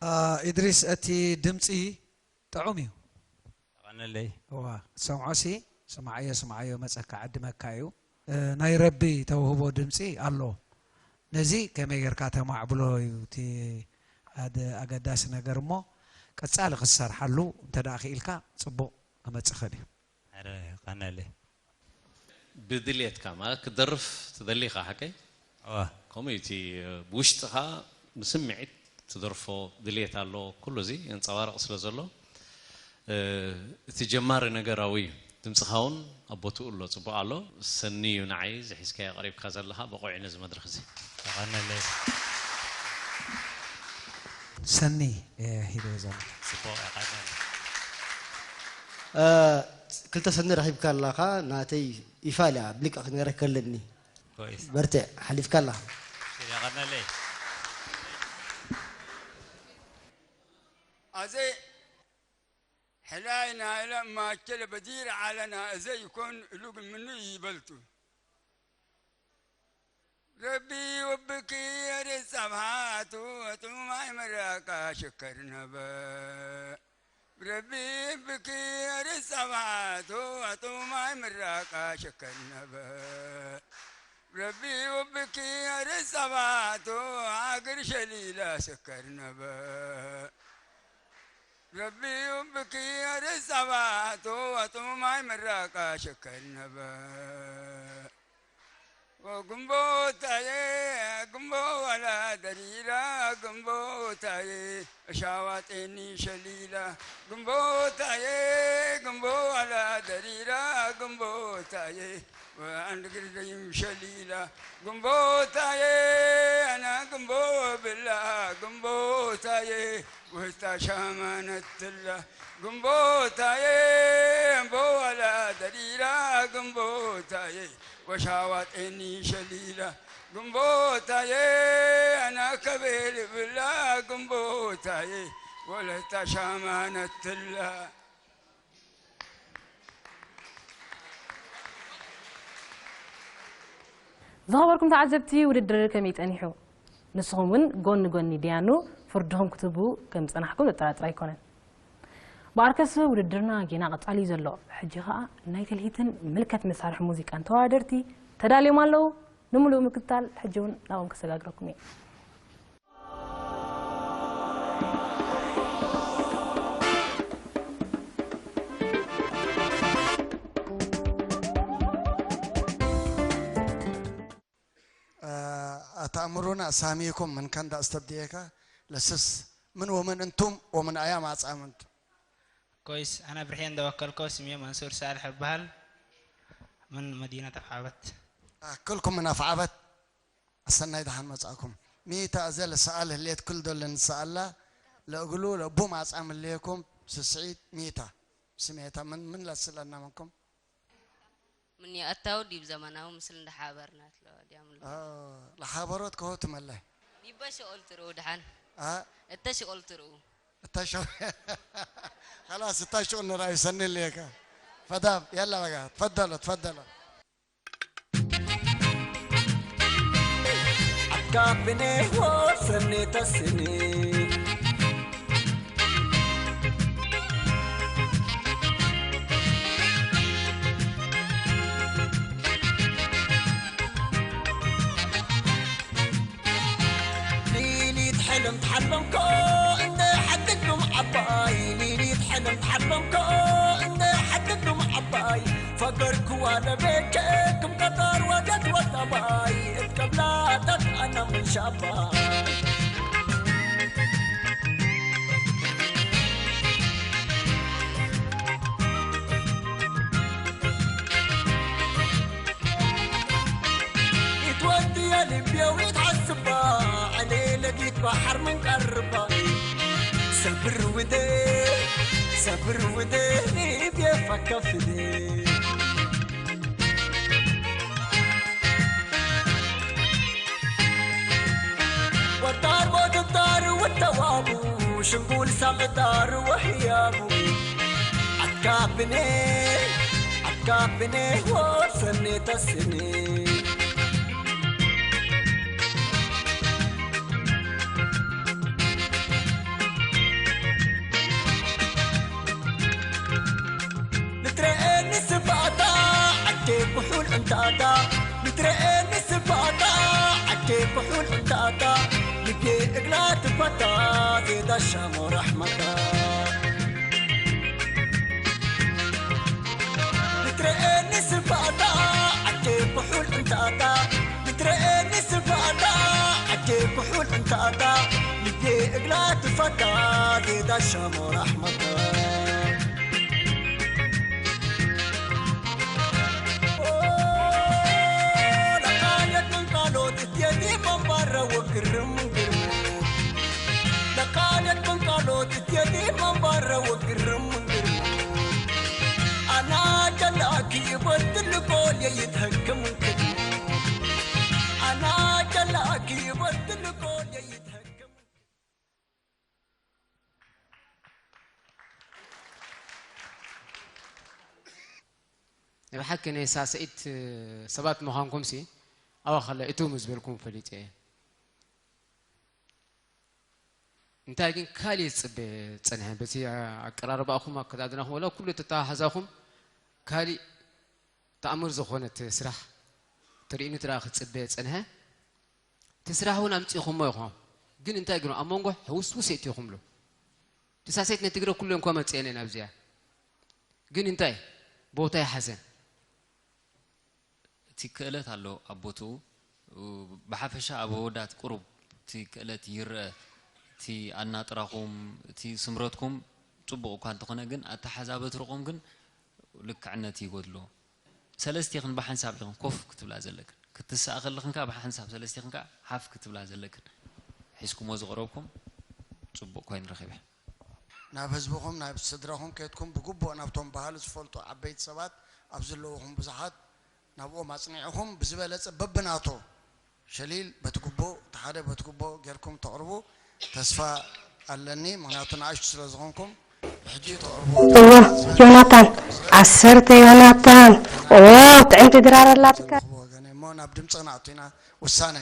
እ፣ ኢድሪስ፣ እቲ ድምፂ ጥዑም እዩ። ኣቐነለይ። እዋ፣ ሰምዖሲ፣ ስምዓዮ፣ ስምዓዮ፣ መፀካ፣ ዕድመካ እዩ። እ፣ ናይ ረቢ ተውህቦ ድምፂ ኣሎ። ነዚ ከመይ ጌርካ ተማዕብሎ እዩ እቲ ኣደ-፣ ኣገዳሲ ነገር እሞ፣ ቀጻሊ ክትሰርሓሉ እንተ ደኣ ክኢልካ ጽቡቕ ክመጽእ ይኽእል እዩ። ኣረ፣ ቀነለይ። ብድልየትካ ማለት ክትደርፍ ትደሊ ኢኻ፣ ሓቀይ? እዋ። ከምኡ እዩ፣ እቲ ብውሽጥኻ ብስምዒት ትደርፎ ድልየት ኣሎ፣ ኩሉ እዚ የንጸባርቕ ስለ ዘሎ፣ እ፣ እቲ ጀማሪ ነገራዊ እዩ። ድምጽኻ እውን ኣብ ቦትኡ ኣሎ፣ ጽቡቕ ኣሎ። ሰኒ እዩ ንዓይ እዚ ሒዝካዮ ቀሪብካ ዘለኻ፣ ብቑዕ እዩ ነዚ መድረኽ እዚ። የቐነለይ። ሰኒ እየ ሒዘዮ ዘለኹ። ጽቡቕ፣ የቐነለይ። እ፣ ክልተ ሰኒ ረኺብካ ኣለኻ፣ ናተይ ይፋል እያ፣ ብሊቃ ክነግረካ ኣለኒ። ኮይስ። በርትዕ፣ ሓሊፍካ ኣለኻ። የቐነለይ። ኣዘይ ሕላይ ናይለ ማቸለ በዲር ዓለና እዘይ ይኮን እሉግ ምኑ ይበልቱ። ረቢ ወብኪ የርስ ኣብሃቱ ወጡማይ መራቃ ሸከር ነበ። ረቢ ወብኪ የርስ ኣብሃቱ ወጡማይ መራቃ ሸከር ነበ። ረቢ ውብኪ ኣርሳባቱ ሃገር ሸሊላ ስከር ነበ። ረቢ ውብኪ ኣርሳባቱ ኣጥሙ ማይ ምራቃ ሽከር ነበ። ግንቦታዬ ግንቦ ዋላ ደሪራ ግንቦታዬ ሻዋጤኒ ሸሊላ ግንቦታዬ ግንቦ ዋላ ደሪራ ግንቦታዬ ወአንድ ግርደይም ሸሊላ ግንቦታዬ ኣና ግንቦ ብላ ግንቦታዬ ውስታ ሻማነትላ ግንቦታዬ እምቦ ዋላ ደሪራ ግንቦታዬ ወሻዋጤኒ ሸሊላ ግንቦታዬ ኣና ከቤል ብላ ግንቦታዬ ወለታ ሻማነትላ። ዝኸበርኩም ተዓዘብቲ፣ ውድድር ከመይ ጸኒሑ? ንስኹም እውን ጎኒ ጎኒ ዲያኑ ፍርድኹም ክትህቡ ከም ዝጸናሕኩም ዘጠራጥር ኣይኮነን። ብኣርከስ ውድድርና ጌና ቀጻሊ እዩ ዘሎ። ሕጂ ኸኣ ናይ ትልሂትን ምልከት መሳርሒ ሙዚቃን ተወዳደርቲ ተዳልዮም ኣለዉ። ንምሉእ ምክትታል ሕጂ እውን ናብኦም ከሰጋግረኩም እየ። ኣተኣምሩና ሳሚኩም ምን ከንዳ እስተብድየካ ለስስ ምን ወምን እንቱም ወምን ኣያ ማጻምንቱ ኮይስ ኣነ ብርሄን ደወከልኮ ስሜ መንሱር ሳልሕ እበሃል ምን መዲነት ኣፍዓበት ኣክልኩም ምን ኣፍዓበት ኣሰናይ ደሓን መጻእኩም ሚታ እዘ ለሰኣል ህሌት ክል ዶለ ንሰኣላ ለእግሉ ለቡ ማጻም ህሌኩም ስስዒት ሚታ ስሜታ ምን ምን ለስለና መንኩም ምን የአታው ዲብ ዘመናዊ ምስል እንዳሓበርና ትለዋ ዲያም ለሓበሮት ከሆ ትመላይ ዲበ ሽቆል ትርኡ ድሓን እተ ሽቆል ትርኡ እታ ሽቆል خلاص እታ ሽቆል ንራዩ ሰኒ ለካ ፈዳብ يلا بقى تفضلوا تفضلوا عكابني وسني تسني ሊሊት ሕልም ትሓልምኮ እንደ ሓድግም ዓባይ ሊሊት ሕልም ትሓልምኮ እንደ ሓድግም ዓባይ ፈገርክዋ ለቤከ ክም ቀጠር ወደት ወጠባይ እትቀብላታት ኣና ምን ሻባይ يتودي يا ليبيا ويتعصبا علي لقيت بحر من قربا سبر ودي سبر ودي ليبيا فكفدي والدار بود الدار والتوابو شنقول سام الدار وهيابو عتكابني عتكابني وسني تسني ንትረኤኒ ስባታ ዓዴ ኩሑል እንታታ ንትረኤኒ ስባታ ዓዴ ኩሑል እንታታ ልቤ እግላ ትፈታ ዜዳ ሻሞ ራሕመታ ንትረኤኒ ስባታ ዓዴ ኩሑል እንታታ ንትረኤኒ ስባታ ዓዴ ኩሑል እንታታ ልቤ እግላ ትፈታ ዜዳ ሻሞ ራሕመታ ለቃለት መንቃሎት እትየዲ መንባረ ወግርም ምንግርም ኣና ጀላኪ ይበትልቆ የይትሀክም እንክድ ኣና ጀላኪ ይበትልቆ የይትሀክም ናይ ብሓቂ ናይ ሳስዒት ሰባት ምዃንኩምሲ ኣዋኸለ እቱ ምስ በልኩም ፈሊጠ እየ። እንታይ ግን ካሊእ ዝፅበ ዝፀንሐ በቲ ኣቀራርባኹም ኣከዳድናኹም ወላ ኩሉ ተተሓሕዛኹም ካሊእ ተኣምር ዝኾነት ስራሕ ትርኢኑ ትራ ክጽበ ጸንሐ። እቲ ስራሕ እውን ኣምጺእኹሞ ኢኹም። ግን እንታይ ግን ኣብ መንጎ ሕውስውስ የእቲኹምሉ። እቲ ሳሴት ነትግረ ኩሉ እንኳ መጽኤነ ናብዚኣ። ግን እንታይ ቦታ ይሓዘን። እቲ ክእለት ኣሎ ኣብ ቦትኡ። ብሓፈሻ ኣብ ኣወዳት ቁሩብ እቲ ክእለት ይረአ። እቲ ኣናጥራኹም፣ እቲ ስምረትኩም ጽቡቕ እኳ እንተኾነ ግን ኣተሓዛ በትርኹም ግን ልክዕነት ይጎድሎ። ሰለስቲኽን ብሓንሳብ ኢኽን ኮፍ ክትብላ ዘለክን። ክትስኣ ከለኽን ከኣ ብሓንሳብ ሰለስቲኽን ከኣ ሓፍ ክትብላ ዘለክን። ሒዝኩሞ ዝቐረብኩም ጽቡቕ ኮይኑ ረኺበ። ናብ ህዝብኹም ናብ ስድራኹም ከድኩም ብግቡእ ናብቶም ባህሊ ዝፈልጡ ዓበይቲ ሰባት ኣብ ዘለውኹም ብዙሓት ናብኦም ኣጽኒዕኹም ብዝበለጸ በብናቶ ሸሊል በቲ ግቡእ እቲ ሓደ በቲ ግቡእ ጌርኩም ተቕርቡ ተስፋ ኣለኒ። ምኽንያቱ ንኣሽቱ ስለ ዝኾንኩም ብሕጂ ተቕርቡ እዎ ዮናታን ዓሰርተ ዮናታን ኦ ጥዕምቲ ድራር ኣላትካ ወገነይ እሞ ናብ ድምፂ ክንኣቱ ኢና። ውሳነ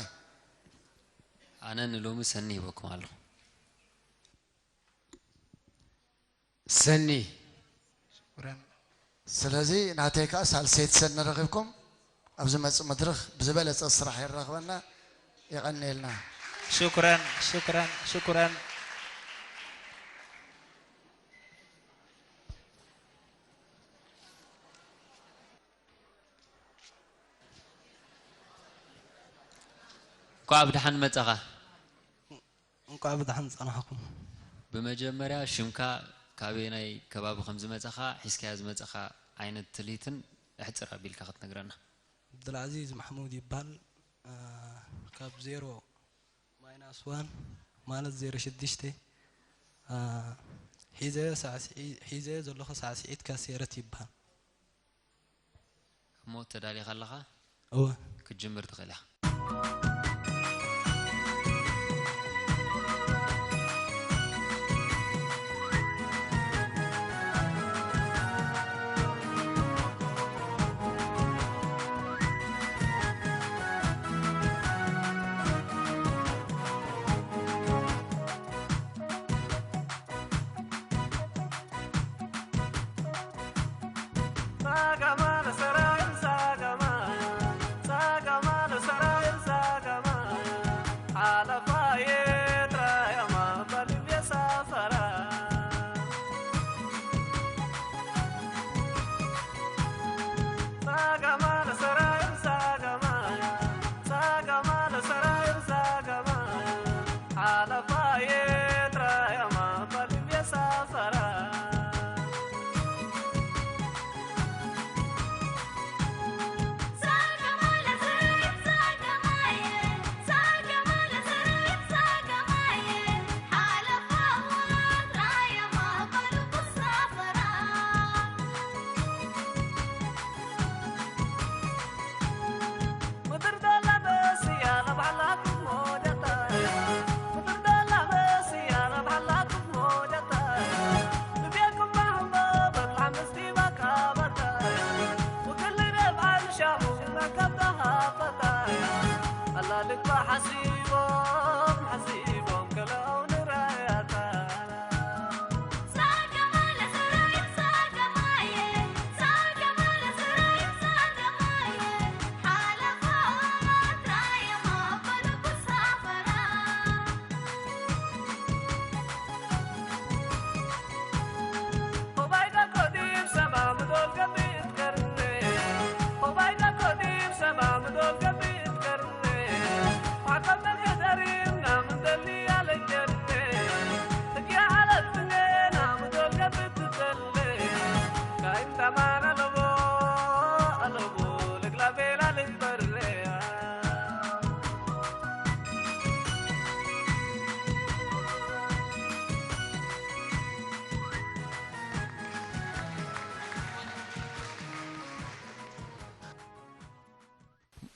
ኣነ ንሎሚ ሰኒ ሂበኩም ኣለኹ። ሰኒ ስለዚ ናተይ ከዓ ሳልሰይቲ ሰኒ ረኺብኩም ኣብ ዝመፅእ መድረኽ ብዝበለፀ ስራሕ የራኽበና። የቐንየልና። شكرا شكرا شكرا. እንኳዕ ብደሓን መጻኻ። እንኳዕ ብደሓን ጸናሕኩም። ብመጀመርያ ሽምካ፣ ካበየናይ ከባቢ ከም ዝመጻኻ፣ ሒዝካያ ዝመጻኻ ዓይነት ትልሂትን ኣሕጽር ኣቢልካ ክትነግረና። ዓብዱልዓዚዝ ማሕሙድ ይበሃል። ካብ ዜሮ ማይናስ ዋን ማለት ዜሮ ሽዱሽተ ሒዘዮ ሳዕስዒ- ሒዘዮ ዘለኹ ሳዕስዒት ካሴረት ይበሃል። እሞ ተዳሊኻ ኣለኻ? እወ። ክትጅምር ትኽእል ኢኻ።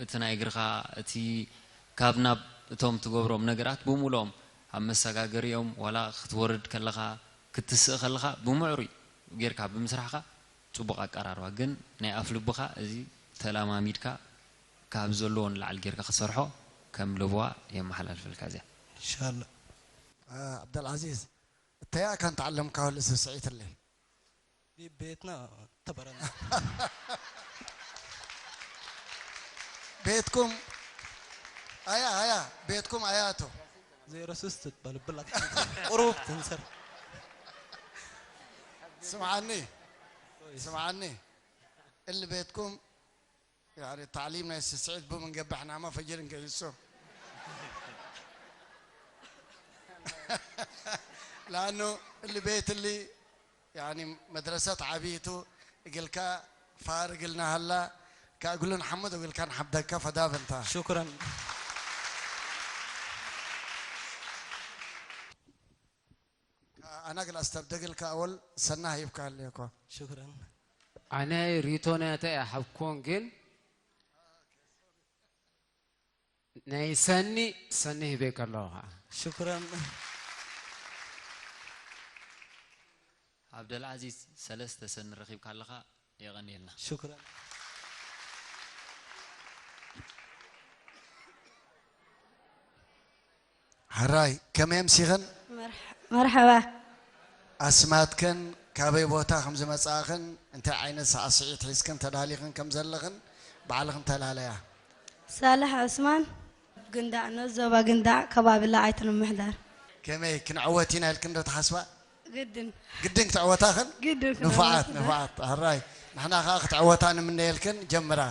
እቲ ናይ እግርኻ እቲ ካብ ናብ እቶም ትገብሮም ነገራት ብምልኦም ኣብ መሰጋገሪኦም ዋላ ክትወርድ ከለኻ ክትስእ ከለኻ ብምዕሩይ ጌርካ ብምስራሕካ ጽቡቕ ኣቀራርባ ግን ናይ ኣፍ ልብኻ እዚ ተላማሚድካ ካብ ዘለዎ ንላዕሊ ጌርካ ክትሰርሖ ከም ለበዋ የመሓላልፈልካ እዚኣ። ኢንሻላህ ዓብደልዓዚዝ እተያ ካን ተዓለምካ ወልስ ስዒት ኣለይ ቤትና ተበረና ቤትኩም ኣያ ኣያ ቤትኩም ኣያቶ ዜሮ ሶስት ትበል ብላ ቁሩብ ትንሰር ስምዓኒ ስምዓኒ እል ቤትኩም يعني التعليم ናይ ስስዒት ቡ ምንገብሕ ናማ ፈጅር እንገይሶ لأنه اللي بيت اللي يعني مدرسة عبيتو እግልካ ፋር እግልና ሃላ ከእግሉ ንሓምድ እግልካ ንሓብደካ ፈዳብ እንታ ሽኩረን ኣና ግል ኣስተብደግልካ ኣወል ሰና ሂብካ ኣለኮ ሽኩረን ኣነ ሪቶና እንታይ ኣይሓብኩዎን ግን ናይ ሰኒ ሰኒ ሂበይ ከለኹ ከዓ ሽኩረን ኣብደልዓዚዝ ሰለስተ ሰኒ ረኺብካ ኣለኻ የቐንየልና ሽኩረን ሕራይ ከመይ ኣምሲኽን መርሐባ ኣስማትክን ካበይ ቦታ ከም ዝመጻእኽን እንታይ ዓይነት ሳዕስዒት ሒዝክን ተዳሊኽን ከም ዘለኽን ባዕልኽን ተላለያ ሳልሕ ዑስማን ግንዳዕ ኖ ዞባ ግንዳዕ ከባቢ ለዓይትን ምሕዳር ከመይ ክንዕወት ኢና ኢልክን ዶ ትሓስባ ግድን ግድን ክትዕወታኽን ግድን ንፉዓት ንፉዓት ሕራይ ንሕና ከዓ ክትዕወታ ንምነየልክን ጀምራ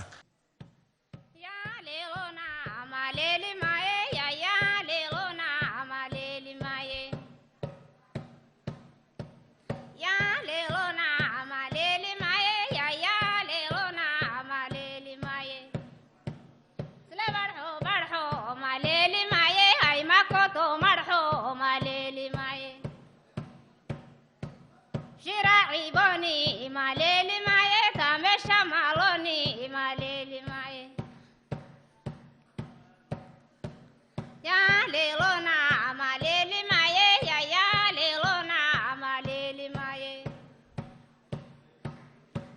Shira iboni maleli maye tamesha maloni maleli maye. Ya lelona maleli maye ya ya lelona maleli maye.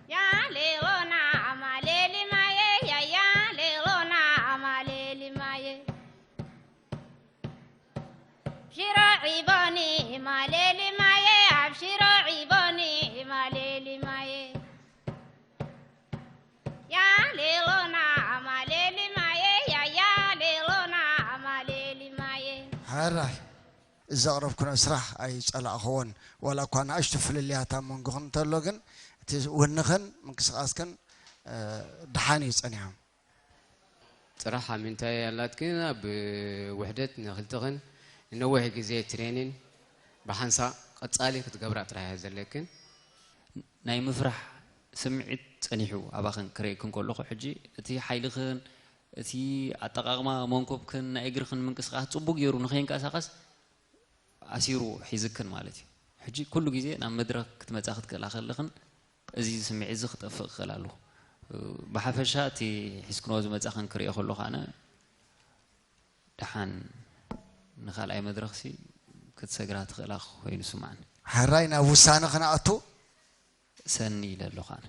Ya lelona maleli maye ya ya lelona maleli maye. ሽሮ ዒቦኒ ማሌሊ ማየ ኣብ ሽሮ ዒቦኒ ማሌሊ ማየ ያሌሎና ማሌሊ ማየ ያያሌሎና ማሌሊ ማየ ሕራይ እዚ ዘቕረብኩኖ ስራሕ ኣይጸላእኽዎን ዋላ እኳ ንኣሽቱ ፍልልያት ኣብ መንጎኽን እንተሎ ግን እቲ ውንኽን ምንቅስቓስክን ድሓን እዩ ጸኒሖም ጥራሕ ኣብ ምንታይ ኣላትክን ኣብ ውሕደት ንክልትኽን ንነዊሕ ግዜ ትሬኒን ብሓንሳእ ቀጻሊ ክትገብራ ጥራሕ እያ ዘለክን። ናይ ምፍራሕ ስምዒት ጸኒሑ ኣባኽን ክርእየክን ከለኹ ሕጂ እቲ ሓይልኽን እቲ ኣጠቓቕማ መንኮብክን ናይ እግርኽን ምንቅስቓስ ጽቡቅ ገይሩ ንኸይንቀሳቐስ ኣሲሩ ሒዝክን ማለት እዩ። ሕጂ ኩሉ ግዜ ናብ መድረኽ ክትመጻ ክትክእላ ከለኽን እዚ ስምዒት እዚ ክጠፍእ ክኽእል ኣለዎ። ብሓፈሻ እቲ ሒዝክንዎ ዝመጻኽን ክርእዮ ከለኹ ኣነ ደሓን ንኻልኣይ መድረኽሲ ክትሰግራ ትኽእላ ኮይኑ ይስምዓኒ። ሕራይ ናብ ውሳነ ክንኣቱ ሰኒ ኢለ ኣለኹ ኣነ።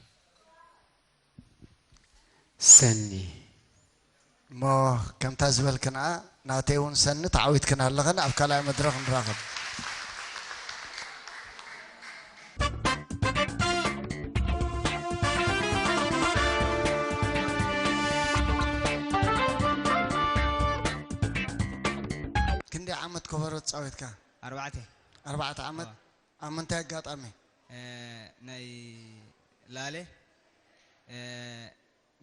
ሰኒ እሞ ከምታ ዝበልክንኣ ናተይ እውን ሰኒ ተዓዊትክን ኣለኽን ኣብ ካልኣይ መድረኽ ንራኸብ ክንደይ ዓመት ከበሮ ተፃዊትካ ኣርባዕተ ኣርባዕተ ዓመት ኣብ ምንታይ ኣጋጣሚ ናይ ላለ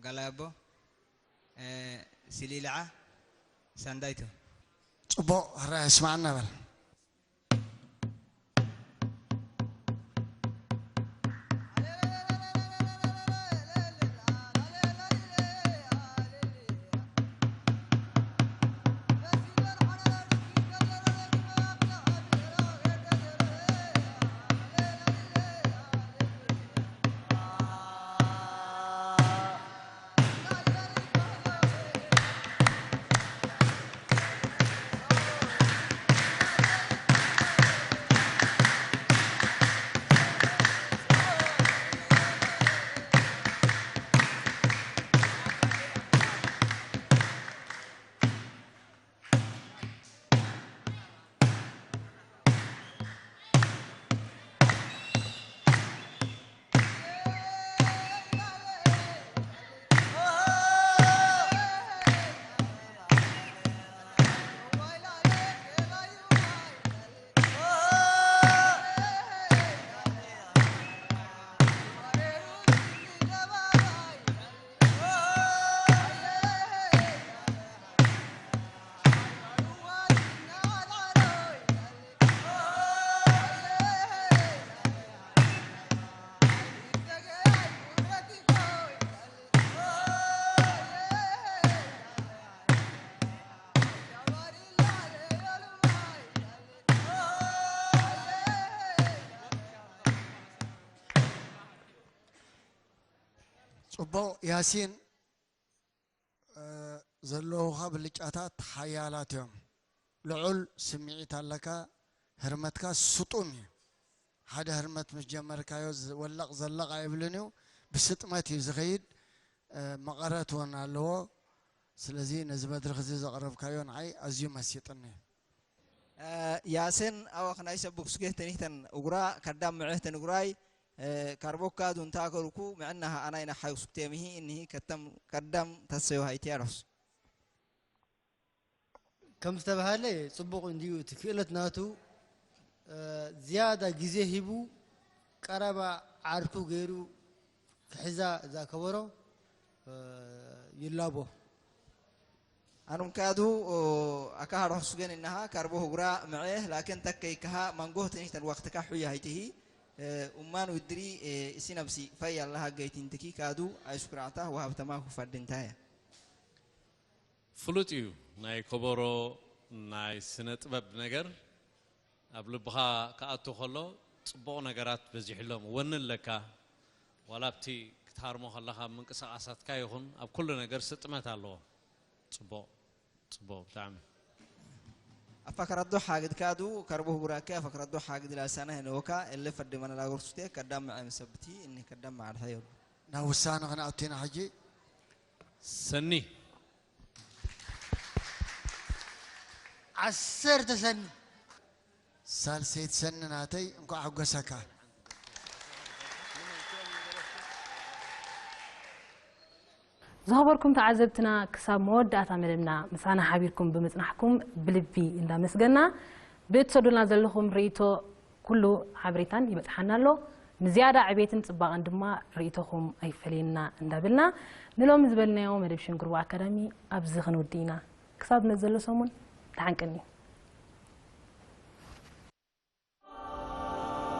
ጋላቦ ሲሊልዓ ሳንዳይቶ ፅቡቕ ሕራይ ስማዕና በል ቦ ያሲን፣ እ፣ ዘለዉኻ ብልጫታት ሓያላት እዮም። ልዑል ስምዒት ኣለካ፣ ህርመትካ ስጡም እዩ። ሓደ ህርመት ምስ ጀመርካዮ ዝ-፣ ወለቕ ዘለቕ ኣይብልን እዩ፣ ብስጥመት እዩ ዝኸይድ። እ፣ መቐረት እውን ኣለዎ። ስለዚ ነዚ መድረኽ እዚ ዘቕረብካዮ ንዓይ ኣዝዩ መሲጥኒ። ያሴን ኣወ ክናይ ሰቡክ ስጌ ተኒህተን እጉራ ከዳም ምዕህተን እጉራይ ካርቦካ ዱንታ ከሩኩ ምዕና ኣናይና ሓዩ ስክቴምሂ እንሂ ከተም ከዳም ተሰዮ ሃይቲ ኣሮስ ከም ዝተባህለ ጽቡቕ እንዲዩ እቲ ክእለት ናቱ። ዝያዳ ግዜ ሂቡ ቀረባ ዓርኩ ገይሩ ክሕዛ እዛ ከበሮ ይላቦ። ኣኑም ካዱ ኣካ ሃሮሕ ሱገን እናሃ ካርቦ ህጉራ ምዐ ላከን ተከይ ከሃ ማንጎህ ትንሽተን ወቅትካ ሑያ ሃይትሂ ኡማን ውድሪ እሲ ነብሲ ፈይ ኣላሃ ገይቲን ትኪ ካዱ ኣይሱክራዕታ ወሃብተማ ኩፋድንታያ ፍሉጥ እዩ ናይ ከበሮ ናይ ስነ ጥበብ ነገር ኣብ ልብኻ ክኣቱ ከሎ ጽቡቕ ነገራት በዚሕሎም ወኒ ኣለካ ዋላ ኣብቲ ክትሃርሞ ከለኻ ኣብ ምንቅስቓሳትካ ይኹን ኣብ ኩሉ ነገር ስጥመት ኣለዎ ጽቡቕ ጽቡቕ ብጣዕሚ ኣፋ ከረዶ ሓግድ ካዱ ከርቦ ህጉራከ ኣፋ ከረዶ ሓግድ ላሳና ሄነወካ እለ ፈድ መነላጎር ሱቴ ከዳም መዐ ምሰብቲ እኒ ከዳም መዓድሐ የሉ ናብ ውሳነ ክንኣቱ ኢና ሕጂ ሰኒ ዓሰርተ ሰኒ ሳልሰይቲ ሰኒ ናተይ እንኳዕ ሓጎሰካ ዝኸበርኩም ተዓዘብትና ክሳብ መወዳእታ መደብና ምሳና ሓቢርኩም ብምጽናሕኩም ብልቢ እንዳመስገና ብእትሰዱልና ዘለኹም ርእይቶ ኩሉ ሓበሬታን ይበጽሓና ኣሎ ንዝያዳ ዕቤትን ጽባቐን ድማ ርእይቶኹም ኣይፈለየና እንዳበልና ንሎሚ ዝበልናዮ መደብ ሽንግርዋ ኣካዳሚ ኣብዚ ክንውዲ ኢና ክሳብ ነዘሎ ሰሙን ተሓንቀኒ